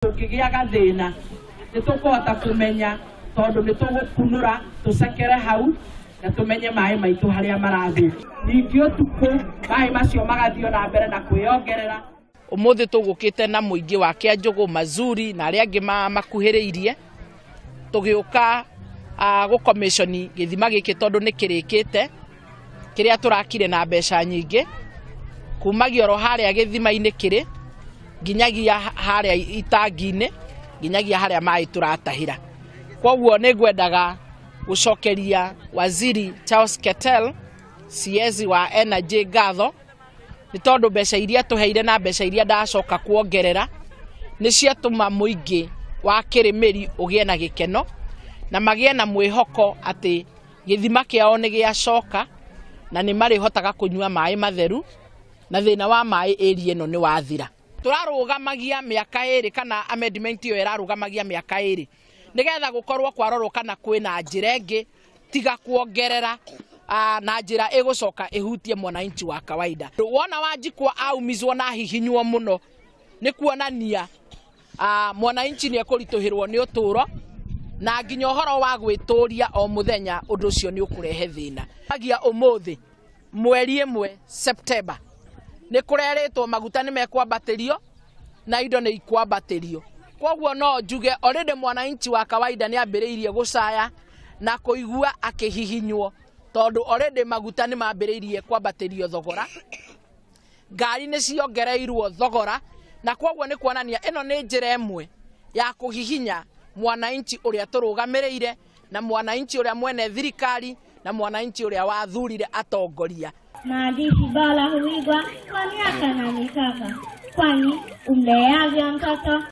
Tũngĩgĩa gathĩna nĩ tũkũhota kũmenya tondũ nĩ tũgũkunũra tũcekere hau na tũmenye maĩ maitũ harĩa marathiĩ. Ningĩ ũtukũ maĩ macio magathiĩ na mbere na kwĩyongerera. Ũmũthĩ tũgũkĩte na mũingĩ wa Kĩanjũgũ, Mazuri na arĩa angĩ makuhĩrĩirie, tũgĩũka gũcommissioni gĩthima gĩkĩ tondũ nĩ kĩrĩkĩte, kĩrĩa tũrakire na mbeca nyingĩ, kumagia oro harĩa gĩthima-inĩ kĩrĩ nginyagia harĩa itangi-inĩ, nginyagia harĩa maĩ tũratahĩra. Koguo nĩ ngwendaga gũcokeria Waziri Charles Ketel, CS wa Energy, ngatho nĩ tondũ mbeca iria tũheire na mbeca iria ndacoka kuongerera nĩ ciatũma mũingĩ wa Kĩrĩmĩri ũgĩe na gĩkeno na magĩe na mwĩhoko atĩ gĩthima kĩao nĩ gĩacoka na nĩ marĩhotaga kũnyua maĩ matheru na thĩna wa maĩ area ĩno nĩ wathira. Tũrarũgamagia mĩaka 2 kana amendment ĩyo ĩrarũgamagia mĩaka 2 nĩgetha gũkorwo kwarorwo kana kwĩna njĩra ĩngĩ tiga kuongerera na njĩra ĩgũcoka ĩhutie mwananchi wa kawaida. Wona Wanjikwa aumizwo na ahihinywo mũno nĩ kuonania mwananchi nĩ ekũritũhĩrwo nĩ ũtũro na nginya ũhoro wa gwĩtũria o mũthenya, ũndũ ũcio nĩ ũkũrehe thĩna. Agia ũmũthĩ mweri 1 September nĩ kũrerĩtwo maguta nĩ mekwambatĩrio na indo nĩ ikwambatĩrio. Koguo no njuge already mwananchi wa kawaida nĩ ambĩrĩirie gũcaya na kũigua akĩhihinywo tondũ already maguta nĩ mambĩrĩirie kwambatĩrio thogora, ngari nĩ ciongereirwo thogora, na koguo nĩ kuonania ĩno nĩ njĩra ĩmwe ya kũhihinya mwananchi ũrĩa tũrũgamĩrĩire na mwananchi ũrĩa mwene thirikari na mwananchi ũrĩa wathurire atongoria. Maandishi bora huigwa kwa miaka na mikaka, kwani umleavyo mtoto.